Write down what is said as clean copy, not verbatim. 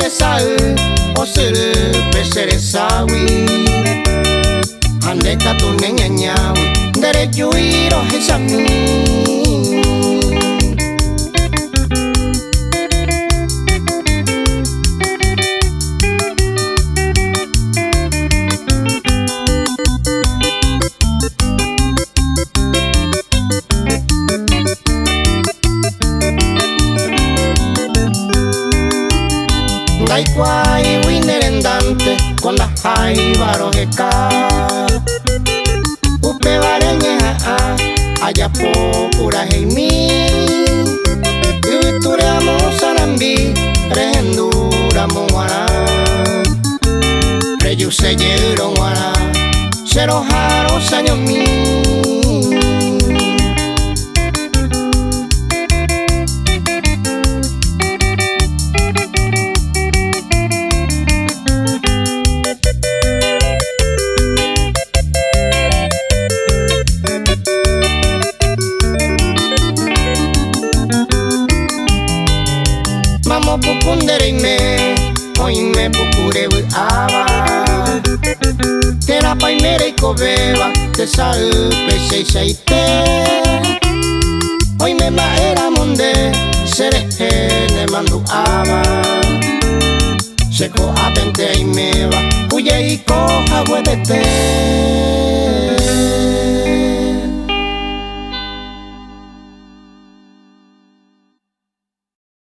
Tesay osyry pe che reságui Ha nde katu neñañágui Nderejúi rohechami. Ndaikuaáigui ne rendánte ko ndaháiva roheka. Upévare ñeha'ã ajapo puraheimi. Yvytúre amo sarambi rehendu ramo g̃uarã. Rejuse jeýrõ g̃uarã che roha'arõ chañomi. Mamo puku nde reime, oime puku revy'áva. Térãpa oime reikovéva tesaýpe cheichaite. Oime mba'éramo nde cherehe nemandu'áva. Che ko'ápente aiméva ku jeiko haguepete.